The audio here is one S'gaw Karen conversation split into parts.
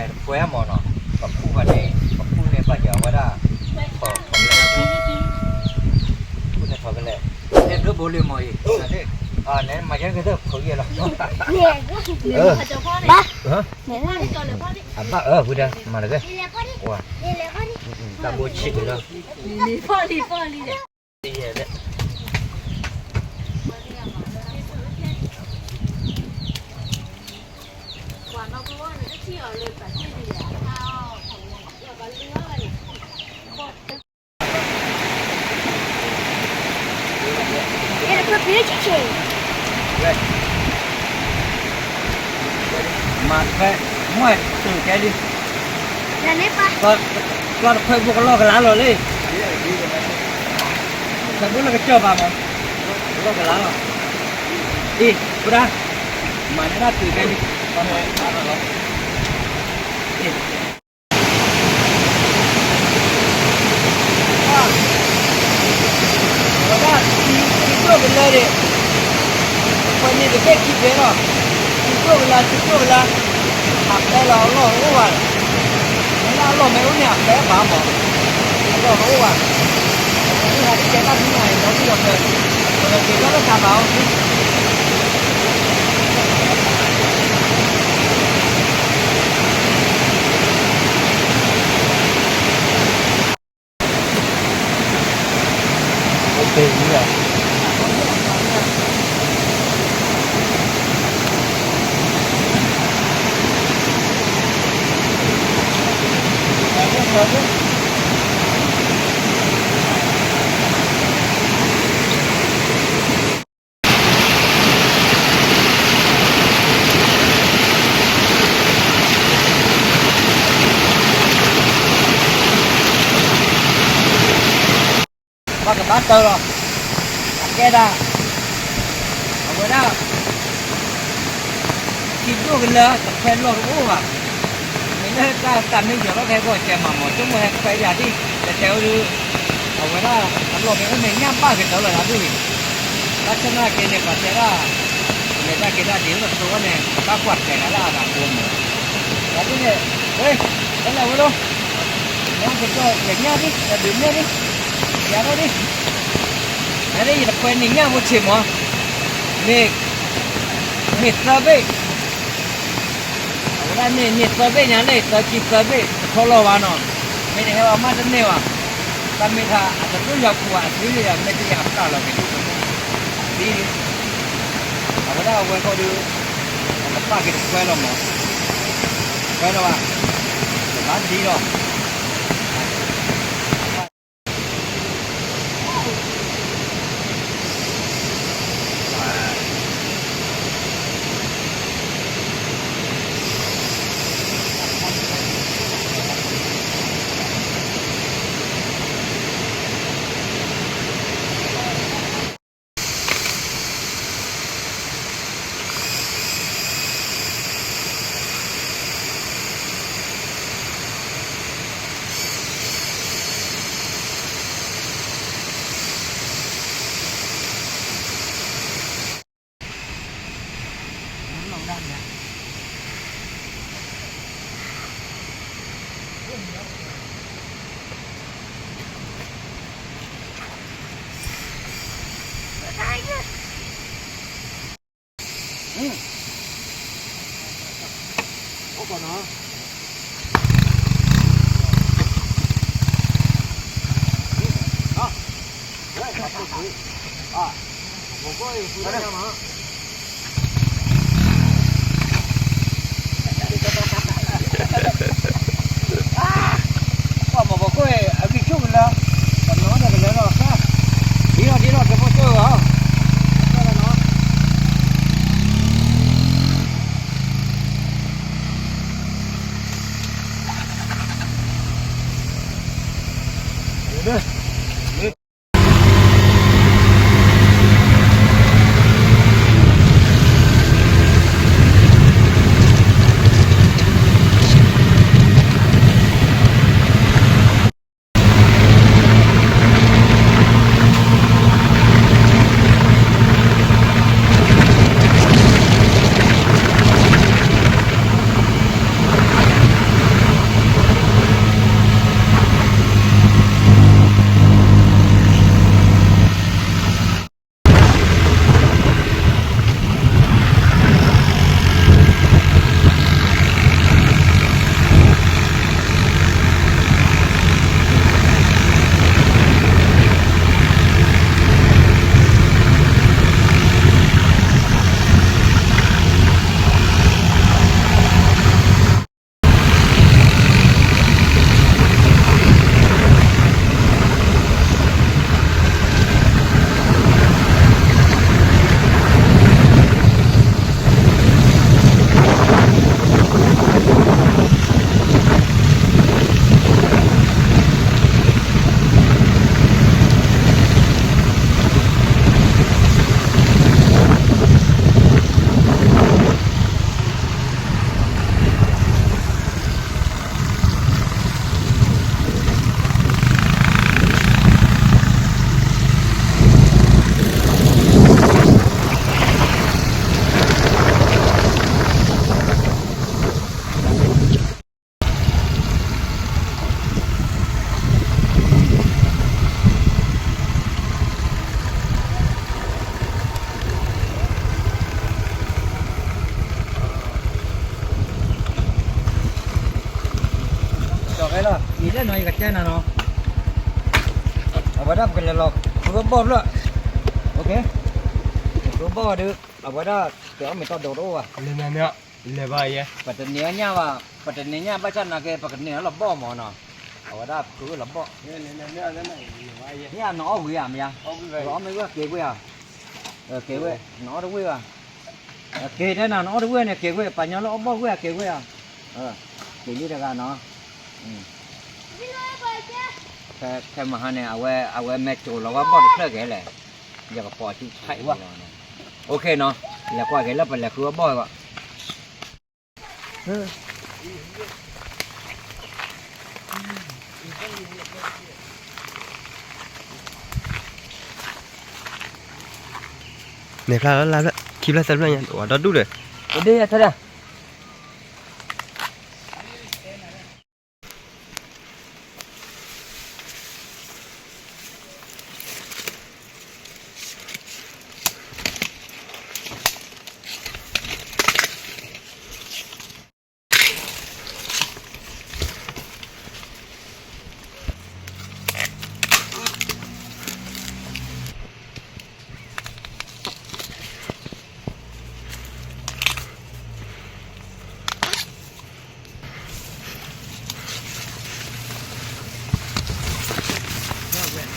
တပှဲၤမၢ်နီၤ, ပဖူဘၣ်န့ၣ် ပဖူန့ၣ်ဘၣ်ယၤဝဲဒၣ်, ထီၣ်လဲၣ်, ဖူန့ၣ်ထီၣ်ကလဲၣ်, န့ၣ်ဘျုးဘိလံမၢ်အံၤ, န့ၣ်မၤယဲကသ့ၣ်ဖိးယဲၢ်လီၤ, အဘၣ်အၢဝံၤဒီး မၤတဂ့ၤ, တၢ်ဘိဆံးကလၢ, မၤတဖဲ မ့ၢ်တုၤကဲလံ, ကျီတဖဲဘိကလီၢ်ကလါလီၤလံ, ဖဲဘိလၢကစၢၢ်ဘၣ်မး, ကလီၢ်ကလါလီၤ, အံၤ ဝဲဒၣ်, မၤန့ၢ်ဒၣ်တုၤကဲလံ, အံၤ ဝဲဒၣ်ထံဒိၣ်ကလၢန့ၣ်, ပှဲၤန့ၣ်တဘ့ၣ်ခံဘ့ၣ်လီၤ, ထံဒိၣ်ကလၢ ထံဒိၣ်ကလၢ, အပဲလီၤအလီၢ်တအိၣ်ဘၣ်, မ့ၢ်လၢအလီၢ်မ့ၢ်အိၣ်န့ၣ် အပဲဘၣ်မး, အလီၢ်တအိၣ်ဘၣ်, အိၣ်ဒၣ်တကဲဘၣ်ဒ်န့ၣ် ဒီဒူၣ်ဒီးဖဲ, ပကက့ၤထီၣ်လၢတၢ်ဘၣ်အီၤ ပှၤကဘၣ်တၢၢ်လီၤ, အကဲဒၣ်, အဝဲဒၣ် ထံဒိၣ်ကလၢ တခွဲးလီၢ်တအိၣ်ဘၣ်, မ့ၢ်လၢတၢ်မ့ၢ်ယီၤလီၤ ဟဲဂီၤစဲးမးမး ဆိကမိၣ်ဟဲခွဲးယၤဒ် တတဲဝဲဒုး, အဝဲဒၣ်အလီၢ်မ့ၢ်အိၣ်န့ၣ် ညၣ်ဘၣ်ကတၢၢ်လီၤဒၣ်ဒ်ဝံၤ, ဘၣ်ဆၣ်သနာ်က့န့ၣ် ပှၤတဲဒၣ်, လဲၤတၢ်က့ၤတၢ်ဒ်သိးဝဲန့ၣ် ဘၣ်ကွၢ်ထွဲးနၤလၢအဂၤဖိမး, ဒ်န့ၣ်, ဝဲ, ဟဲလၢဝဲလီၤ, ညၣ်ကစီၣ်လဲၤညၣ်ဒ် လဲၤဒုးနဲၣ်ဒ်, ယၤထီၣ်ဒ်, နဒ်ယတခွဲးန့ၣ်ညၣ်ဖိဆံးမး, မ့ၢ်, မ့ၢ်သၢဘ့ၣ် အဝဲဒၣ်န့ၣ် န့ၢ်သၢဘ့ၣ်ညါလၢ သၢဆံသၢဘ့ၣ် တထီလီၤဘၣ်နီၤ, မ့ၢ်တဟဲဘၣ်မးတန့ၢ်ဘၣ်, တၢ်မ့ၢ်ထါအတဒိၣ်ယၤခူးဘၣ် အသ့လၢယၤမ့ၢ်တယၤအသၣ်လီၤက့ၤဒ်သိးန့ၣ်, ဒ်, အဝဲဒၣ်အဝဲဃီဒီး, အကပၣ်က့ၤတခွဲးလီၤမး, ခွဲးလီၤဘၣ်, တဘၣ်ဒ်လီၤ. လီၤ ယလဲၣ်နီၤ ယကတဲနၤနီၤ, အဝဲဒၣ်ပကလဲၤလီၤ ဃုဘီၣ်ဖျၢၣ်, ဃုဘီၣ်ဒီး အဝဲဒၣ် ကဲအီၣ်မ့ၤတီၢ်ဒိတအိၣ်ဘၣ်, လဲၤနၤန့ၣ် လဲၤဘၣ်ယဲ, ပတန့ၢ်ညၣ်ဘၣ်, ပတန့ၢ်ညၣ်ဘၣ်ဆၣ်နာ်က့ ပကန့ၢ်လီၤဘီၣ်မးနီၤ, အဝဲဒၣ်ပဃုလီၤဘီၣ်, မ့ၢ်နအီၣ်ဝံၤဧါ မ့ၢ်ဧါ, အီၣ်မ့ၢ်ဝံၤက့ၤကွံာ်ဧါ, က့ၤဝဲ နအီၣ်တဝံၤဘၣ် က့ၤတဲနၤ နအီၣ်တဝံၤန့ၣ် က့ၤကွံာ် ပှၤညီလၢအီၣ်ဘီၣ်ကွံာ်ဧါ က့ၤကွံာ်ဧါ, က့ၤလံတဂၤနီၤ, ဖဲမဟါန့ၣ် အဝဲ အဝဲမ့ၢ်ကၠိၤလီၤဝဲဘီၣ်တဖျၢၣ်က့ၤလဲၣ်, ယကပိာ်စုဖးအံၤလီၤ, အိၣ်ခ့နီၤ, လဲၤကွၢ်က့ၤလၢပလဲၤဃုအီၣ်ဘီၣ်အဂီၢ် န့ၣ်ဖျါလီၤလၢ်ဖျၢၣ် ခံဖျၢၣ်သၢဖျၢၣ်ညါ ဝဲဒီဒူၣ်ဒီး ဒ်ယဲထီၣ်ဒၣ် အံၤ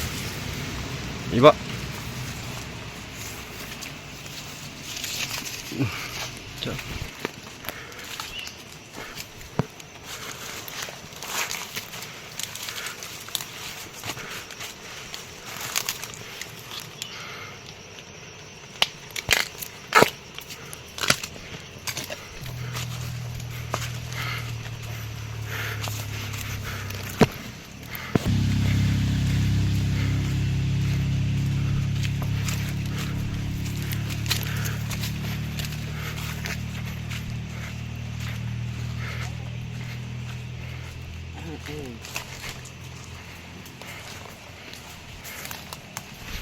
ဘၣ်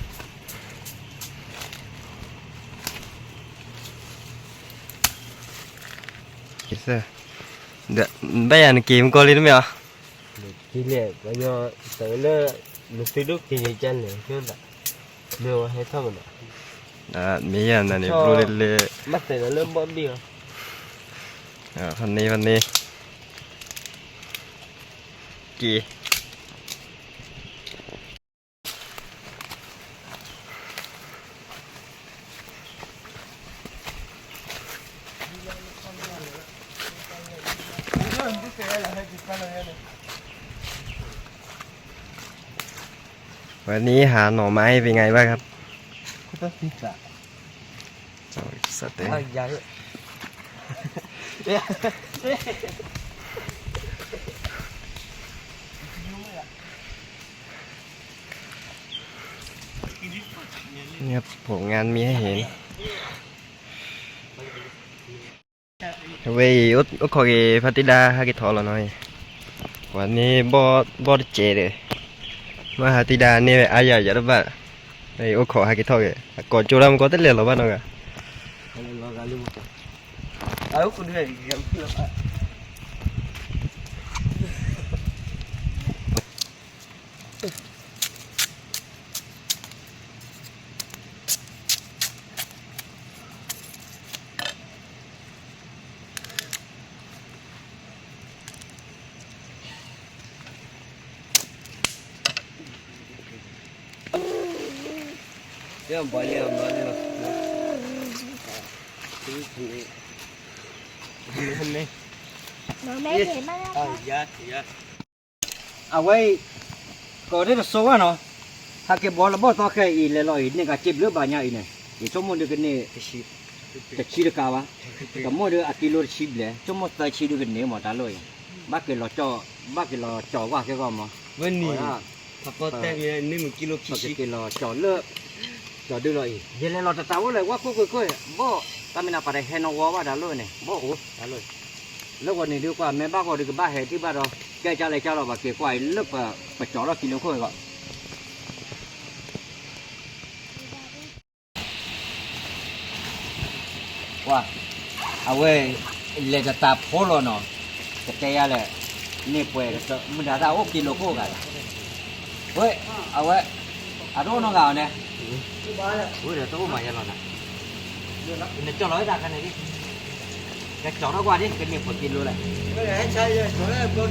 ကဲစၢ်, ဒီး ဘၣ်ယၤနက့ၤမုၢ်ကီၢ်လံတမ့ၢ်ဧါ, က့ၤလဲၣ် ပှၤညီ တၢ်လၢ နသုဒိၣ်က့ၤန့ၣ်ကလဲၣ် မ့ၢ်ဝဲဟဲထီၣ်မးဒီး, မ့ၢ်ယၤနၤန့ၣ် ဘျိလၢလၢ ဘၣ်သဲးဒီးလၢဘီၣ်ဘံၣ်အီၤ, ဖဲန့ၣ် ဖဲန့ၣ် က့ၤ วันนี้หาหน่อไม้เป็นไงบ้างครับ สเต็ก นี่ครับ ผลงานมีให้เห็น ဝဲအံၤ အိၣ်ခိးက့ၤ ဖါတံၢ်ဒါ ဟဲက့ၤထီၣ်လီၤနီၤ, ပှၤန့ၢ်ဘီၣ်တစဲးဒီး မ့ၢ်ဖါတံၢ်ဒါန့ၢ်ဝဲအါယၤယၤတဘၣ်, အိၣ်ခိးဟဲက့ၤထီၣ်က့ၤ အကိးကၠိဒၣ်မကီတလဲၤလီၤဘၣ်နီၤဂၤ အဝဲအံၤ ကိးဒ်တစိဝဲနီၤ, ဟဲက့ၤဘီလၢဘီၣ်သီခဲအံၤ လဲၤလီၤအံၤ န့ၢ်ကးစ့ဘျုးဘၣ်ညါအံၤန့ၣ် ယဆိကမိၣ်ဒုးကန့ၢ် တဆံတကးဘၣ်, တမိၢ်ဒုးအကံလိတဆံဘျဲၣ် ဆိကမိၣ်သၢဆံဒုးကန့ၢ်မးတၢ်လီၢ်အံၤ, ဘၣ်က့ၤလီၤကၠီၣ် ဘၣ်က့ၤလီၤကၠီၣ်ဝဲခဲကီၢ်မး, ဝဲန့ၣ် ပကက့ၤလီၤကၠီၣ်လၢ ကၠီၣ်ဒုးလီၤအံၤ ယလဲၤလီၤတတးဝဲလၢ ဝဲခိၣ်ခိၣ်ခိၣ် ဘီၣ် တၢ်မ့ၢ်နၤပှၤတဟဲနီၢ်ဝီဘၣ်တၢ်လီၢ်န့ၣ် ဘီၣ်အိၣ်တၢ်လီၢ်, လၢဂီၤန့ၣ်ဒုးကွၢ် မ့ၢ်ဘၣ်ဂီၤဒုးကဘၣ်ဟဲထံၣ်ဘၣ်ဒီး ကဲကၢလဲၤကၢလီၤ ပှၤက့ၤကွၢ်အံၤလၢပကၠီၣ်ထီၣ်ကံလိခိၣ်အံၤဂီၢ် ကွၢ် အဝဲ လဲၤတတးဖိလီၤနီၤ, ကတဲယၤလဲၣ်, န့ၢ်ပှဲၤကတၢၢ် မုၢ်တၤတၢ်အိၣ်ကံလိခိၣ်ဂၤလီၤ, ဝဲ, အဝဲ, အတအိၣ်နီတဂၤအီၤန့ၣ်, ဝဲဒီးတအိၣ်မးယဲလီၤနၤ, နကၠီၣ်လီၤဝဲဒၣ်ခါန့ၣ်ဒ်, ကကၠီၣ်ထီၣ်ကွၢ်ဒ် ကန့ၢ်ပှဲၤကံလိလဲၣ်, ပှဲၤကံ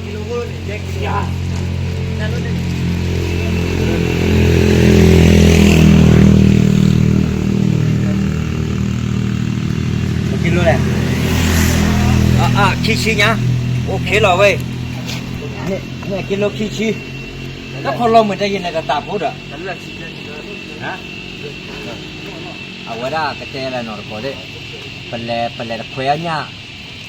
လိလဲၣ်, ခံဆံညါ, အိၣ်ခ့လီၤဝဲ, န့ၣ်ကံလိခံဆံ, တၢ်ခီလီၤမုၢ်တယံာ်န့ၣ်ကသးဖိဒီး, အဝဲဒၣ်ကတဲလဲၣ်နီၤတကိးသ့ၣ်, ပလဲၤ, ပလဲၤတခွဲအညၣ်,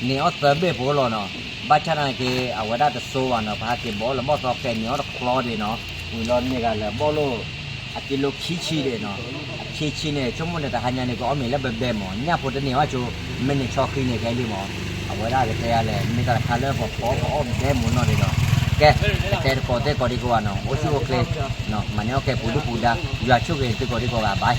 န့ၢ်အီၣ်သၢဘ့ၣ်ဖိလီၤနီၤ, ဘၣ်ဆၣ်နာ်က့ အဝဲဒၣ်တစိဘၣ်နီၤ, ပဟးက့ၤဘီလၢဘီၣ်သီကဲန့ၢ်အီၣ်တချီဒံးနီၤ, ဝံၤလီၤန့ၢ်ဂၤလၢဘီၣ်လိၣ်, အကံလိခံဆံဒံးနီၤ, အခံဆံန့ၣ် ဆိကမိၣ်န့ၣ် တဟါညါန့ၣ် ကအီၣ်မ့ၤလၢဘဲဘဲမး, ညၣ်ဖိတန့ၢ်ဘၣ်ဆိ, မ့ၢ်န့ၢ်ဆီဃံန့ၣ်ခဲလံမး, အဝဲဒၣ်ကတဲလဲၣ် မ့ၢ်တၢ်တခါလၢပှၤဖီကအီၣ်ဘဲမးနီၢ်ဒံးဒီး, ကဲ, ကတဲတကိးသ့ၣ်ကိးဒံကိးဂၤနီၤ, အိၣ်ဆူၣ်အိၣ်ချ့, မၤန့ၢ်အီၣ်ကဲပူၤဒုၣ်ပူၤဒါ, ယွၤဆိၣ်ဂ့ၤသုကိးဒံကိးဂၤဘၣ်